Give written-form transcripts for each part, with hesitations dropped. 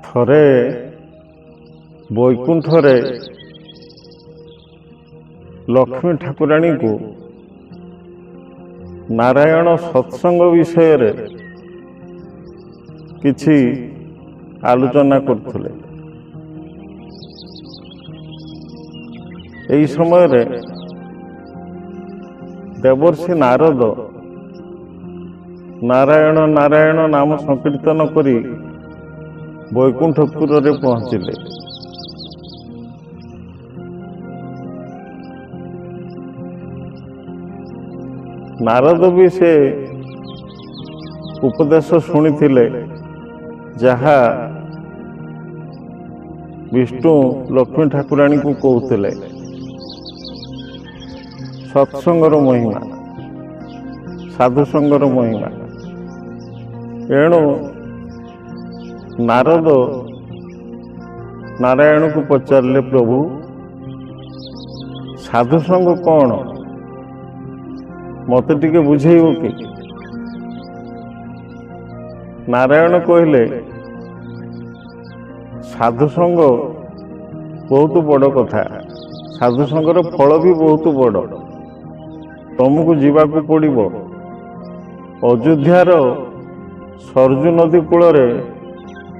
ଥରେ ବୈକୁଣ୍ଠରେ ଲକ୍ଷ୍ମୀ ଠାକୁରାଣୀଙ୍କୁ ନାରାୟଣ ସତ୍ସଙ୍ଗ ବିଷୟରେ କିଛି ଆଲୋଚନା କରୁଥିଲେ। ଏହି ସମୟରେ ଦେବର୍ଷି ନାରଦ ନାରାୟଣ ନାରାୟଣ ନାମ ସଂକୀର୍ତ୍ତନ କରି ବୈକୁଣ୍ଠପୁରରେ ପହଞ୍ଚିଲେ। ନାରଦ ବି ସେ ଉପଦେଶ ଶୁଣିଥିଲେ, ଯାହା ବିଷ୍ଣୁ ଲକ୍ଷ୍ମୀ ଠାକୁରାଣୀଙ୍କୁ କହୁଥିଲେ ସତ୍ସଙ୍ଗର ମହିମା, ସାଧୁସଙ୍ଗର ମହିମା। ଏଣୁ ନାରଦ ନାରାୟଣକୁ ପଚାରିଲେ, ପ୍ରଭୁ, ସାଧୁସଙ୍ଗ କ'ଣ, ମୋତେ ଟିକେ ବୁଝେଇବ କି? ନାରାୟଣ କହିଲେ, ସାଧୁସଙ୍ଗ ବହୁତ ବଡ଼ କଥା, ସାଧୁସଙ୍ଗର ଫଳ ବି ବହୁତ ବଡ଼। ତମକୁ ଯିବାକୁ ପଡ଼ିବ ଅଯୋଧ୍ୟାର ସରଜୁ ନଦୀ କୂଳରେ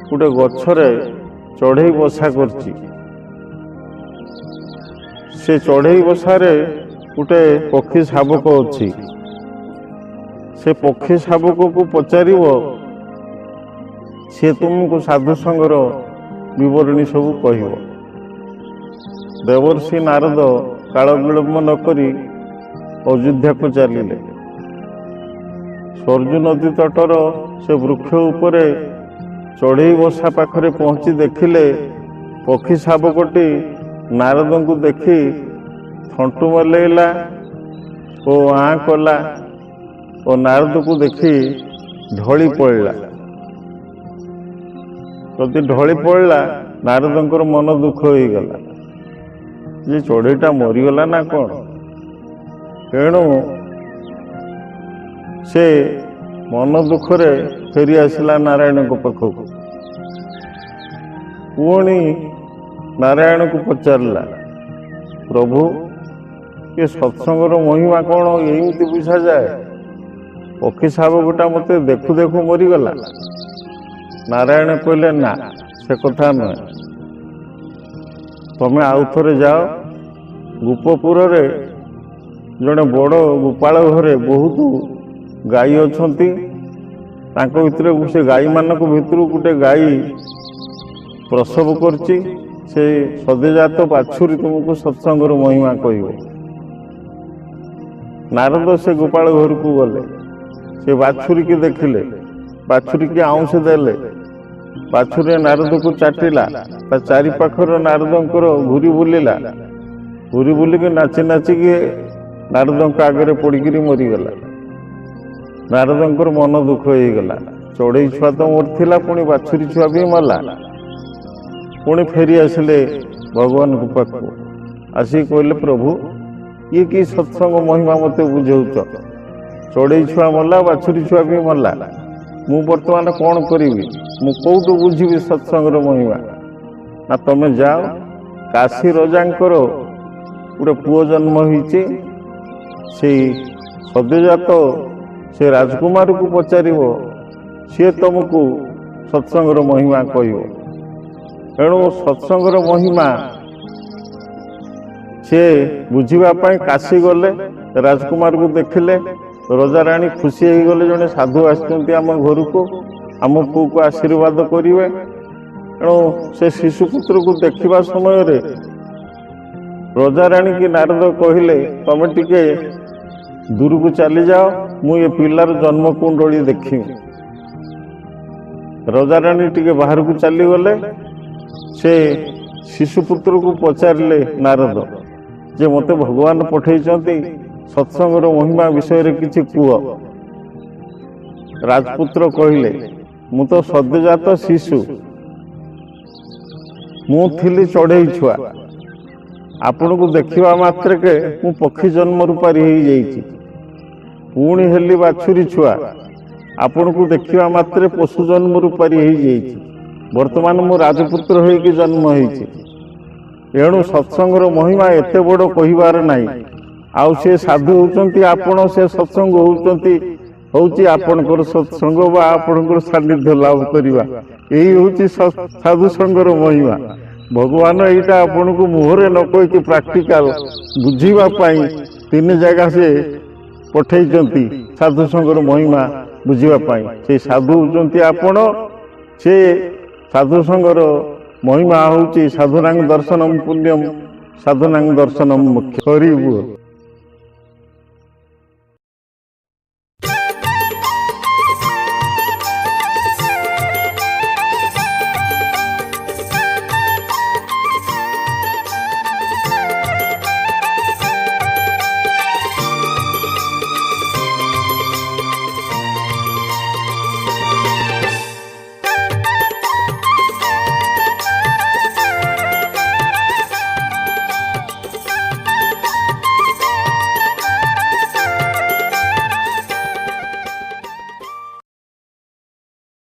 ଗୋଟେ ଗଛରେ ଚଢ଼େଇ ବସା କରିଛି। ସେ ଚଢ଼େଇ ବସାରେ ଗୋଟେ ପକ୍ଷୀ ଶାବକ ଅଛି। ସେ ପକ୍ଷୀ ଶାବକକୁ ପଚାରିବ, ସିଏ ତୁମକୁ ସାଧୁସଙ୍ଗର ବିବରଣୀ ସବୁ କହିବ। ଦେବର୍ଷି ନାରଦ କାଳ ବିଳମ୍ବ ନ କରି ଅଯୋଧ୍ୟାକୁ ଚାଲିଲେ। ସରଜୁ ନଦୀ ତଟର ସେ ବୃକ୍ଷ ଉପରେ ଚଢ଼େଇ ବସା ପାଖରେ ପହଞ୍ଚି ଦେଖିଲେ, ପକ୍ଷୀ ଶାବକଟି ନାରଦଙ୍କୁ ଦେଖି ଥଣ୍ଟୁ ମଲେଇଲା ଓ ଆଁ କଲା ଓ ନାରଦକୁ ଦେଖି ଢଳି ପଡ଼ିଲା। ଯଦି ଢଳି ପଡ଼ିଲା, ନାରଦଙ୍କର ମନ ଦୁଃଖ ହେଇଗଲା ଯେ ଚଢ଼େଇଟା ମରିଗଲା ନା କ'ଣ। ତେଣୁ ସେ ମନ ଦୁଃଖରେ ଫେରି ଆସିଲା ନାରାୟଣଙ୍କ ପାଖକୁ। ପୁଣି ନାରାୟଣକୁ ପଚାରିଲା, ପ୍ରଭୁ, ଏ ସତ୍ସଙ୍ଗର ମହିମା କ'ଣ ଏମିତି ବୁଝାଯାଏ? ପକ୍ଷୀ ଶାବକଟା ମୋତେ ଦେଖୁ ଦେଖୁ ମରିଗଲା। ନାରାୟଣ କହିଲେ, ନା, ସେ କଥା ନୁହେଁ, ତମେ ଆଉ ଥରେ ଯାଅ। ଗୋପପୁରରେ ଜଣେ ବଡ଼ ଗୋପାଳ ଘରେ ବହୁତ ଗାଈ ଅଛନ୍ତି। ତାଙ୍କ ଭିତରେ ସେ ଗାଈମାନଙ୍କ ଭିତରୁ ଗୋଟେ ଗାଈ ପ୍ରସବ କରିଛି। ସେ ସଦ୍ୟଜାତ ବାଛୁରୀ ତୁମକୁ ସତ୍ସଙ୍ଗର ମହିମା କହିବ। ନାରଦ ସେ ଗୋପାଳ ଘରକୁ ଗଲେ। ସେ ବାଛୁରୀକି ଦେଖିଲେ, ବାଛୁରୀକି ଆଉଁଶ ଦେଲେ। ବାଛୁରୀ ନାରଦକୁ ଚାଟିଲା, ତା ଚାରିପାଖର ନାରଦଙ୍କର ଘୁରି ବୁଲିଲା, ଘୁରି ବୁଲିକି ନାଚି ନାଚିକି ନାରଦଙ୍କ ଆଗରେ ପଡ଼ିକିରି ମରିଗଲା। ନାରଦଙ୍କର ମନ ଦୁଃଖ ହେଇଗଲା। ଚଢ଼େଇ ଛୁଆ ତ ମରିଥିଲା, ପୁଣି ବାଛୁରୀ ଛୁଆ ବି ମଲା। ପୁଣି ଫେରି ଆସିଲେ ଭଗବାନଙ୍କ ପାଖକୁ। ଆସିକି କହିଲେ, ପ୍ରଭୁ, ଇଏ କି ସତ୍ସଙ୍ଗ ମହିମା ମୋତେ ବୁଝାଉଛ? ଚଢ଼େଇ ଛୁଆ ମଲା, ବାଛୁରୀ ଛୁଆ ବି ମଲା, ମୁଁ ବର୍ତ୍ତମାନ କ'ଣ କରିବି? ମୁଁ କୋଉଠୁ ବୁଝିବି ସତ୍ସଙ୍ଗର ମହିମା? ନା, ତମେ ଯାଅ, କାଶୀ ରଜାଙ୍କର ଗୋଟେ ପୁଅ ଜନ୍ମ ହେଇଛି, ସେଇ ସଦ୍ୟଜାତ ସେ ରାଜକୁମାରକୁ ପଚାରିବ, ସିଏ ତମକୁ ସତ୍ସଙ୍ଗର ମହିମା କହିବ। ଏଣୁ ସତ୍ସଙ୍ଗର ମହିମା ସେ ବୁଝିବା ପାଇଁ କାଶୀ ଗଲେ, ରାଜକୁମାରକୁ ଦେଖିଲେ। ରଜାରାଣୀ ଖୁସି ହେଇଗଲେ, ଜଣେ ସାଧୁ ଆସିଛନ୍ତି ଆମ ଘରକୁ, ଆମ ପୁଅକୁ ଆଶୀର୍ବାଦ କରିବେ। ଏଣୁ ସେ ଶିଶୁପୁତ୍ରକୁ ଦେଖିବା ସମୟରେ ରଜାରାଣୀ କି ନାରଦ କହିଲେ, ତମେ ଟିକେ ଦୂରକୁ ଚାଲିଯାଅ, ମୁଁ ଏ ପିଲାର ଜନ୍ମ କୁଣ୍ଡଳୀ ଦେଖିବି। ରଜାରାଣୀ ଟିକେ ବାହାରକୁ ଚାଲିଗଲେ। ସେ ଶିଶୁପୁତ୍ରକୁ ପଚାରିଲେ ନାରଦ ଯେ, ମୋତେ ଭଗବାନ ପଠେଇଛନ୍ତି, ସତ୍ସଙ୍ଗର ମହିମା ବିଷୟରେ କିଛି କୁହ। ରାଜପୁତ୍ର କହିଲେ, ମୁଁ ତ ସଦ୍ୟଜାତ ଶିଶୁ, ମୁଁ ଥିଲି ଚଢ଼େଇ ଛୁଆ, ଆପଣଙ୍କୁ ଦେଖିବା ମାତ୍ରକେ ମୁଁ ପକ୍ଷୀ ଜନ୍ମରୁ ପାରି ହେଇଯାଇଛି। ପୁଣି ହେଲି ବାଛୁରୀ ଛୁଆ, ଆପଣଙ୍କୁ ଦେଖିବା ମାତ୍ରେ ପଶୁ ଜନ୍ମରୁ ପାରି ହେଇଯାଇଛି। ବର୍ତ୍ତମାନ ମୁଁ ରାଜପୁତ୍ର ହୋଇକି ଜନ୍ମ ହେଇଛି। ଏଣୁ ସତ୍ସଙ୍ଗର ମହିମା ଏତେ ବଡ଼ କହିବାର ନାହିଁ। ଆଉ ସେ ସାଧୁ ହେଉଛନ୍ତି ଆପଣ, ସେ ସତ୍ସଙ୍ଗ ହେଉଛନ୍ତି ହେଉଛି ଆପଣଙ୍କର ସତ୍ସଙ୍ଗ ବା ଆପଣଙ୍କର ସାନ୍ନିଧ୍ୟ ଲାଭ କରିବା, ଏଇ ହେଉଛି ସାଧୁ ସଙ୍ଗର ମହିମା। ଭଗବାନ ଏଇଟା ଆପଣଙ୍କୁ ମୁହଁରେ ନ କହିକି ପ୍ରାକ୍ଟିକାଲ ବୁଝିବା ପାଇଁ 3 ଜାଗା ସେ ପଠେଇଛନ୍ତି ସାଧୁ ସଙ୍ଗର ମହିମା ବୁଝିବା ପାଇଁ। ସେ ସାଧୁ ହେଉଛନ୍ତି ଆପଣ। ସେ ସାଧୁ ସଙ୍ଗର ମହିମା ହେଉଛି ସାଧୁନାଂ ଦର୍ଶନମ ପୁଣ୍ୟମ, ସାଧୁନାଂ ଦର୍ଶନମ ମୁଖ୍ୟ। ହରି ବୋଲ।